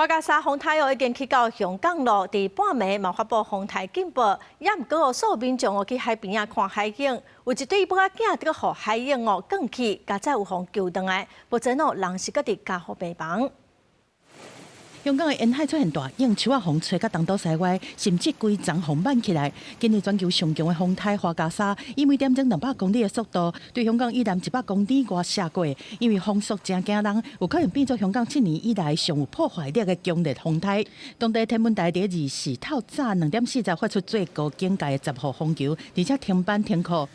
樺加沙風颱哦已經去到香港咯，佇半暝嘛發布風颱警報，也毋過所有民眾哦去海邊仔看海景，有一對母仔囝閣予海湧哦捲去，佳哉有予救轉來，目前哦人是閣佇加護病房。香港的沿海出現大湧，樹仔予風吹甲東倒西歪，甚至規叢予挽起來。今年全球上強的風颱樺加沙，以每點鐘200公里的速度，對香港以南100公里外射過。因為風速誠驚人，有可能變做香港7年以來上有破壞力的強烈風颱。當地天文台佇24透早2點40發出最高警戒的10號風球，而且停班停課。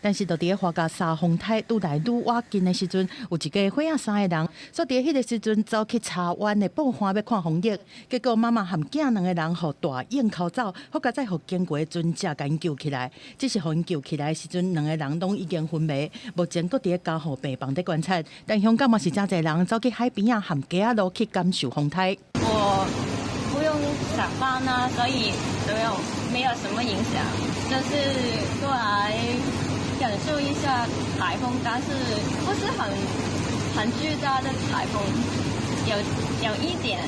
但是，就佇樺加沙風颱愈來愈倚近的時陣，有一家伙仔三个人，煞佇彼个時陣走去柴灣的報岸欲看風景，結果媽媽和囝兩个人予大湧剾走，好佳哉予經過的船隻共𪜶救起來。只是予𪜶救起來的時陣，兩个人攏已經昏迷，目前閣佇咧加護病房佇觀察。但香港嘛是誠濟人走去海邊仔和街仔路去感受風颱。我不用上班啊，所以沒有什麼影響，就是過來感受一下颱風，但是不是很巨大的颱風，有一點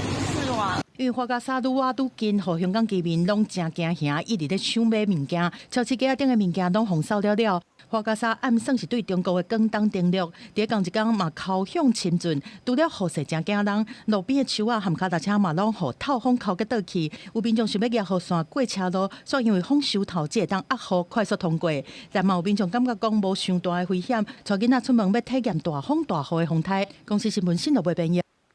失望。因為樺加沙愈倚愈近，予香港居民攏誠驚嚇，一直咧搶買物件，超市架仔頂的物件攏予掃了了。樺加沙按算是對中國的廣東登陸，佇仝一工嘛尻響深圳，除了雨勢誠驚人，路邊的樹仔和跤踏車嘛攏予透風剾甲倒去。有民眾想欲舉雨傘過車路，煞因為風傷透，才會當壓雨快速通過。但嘛有民眾感覺講無傷大的危險，帶囡仔出門欲體驗大風大雨的風颱。公視新聞新羅編譯。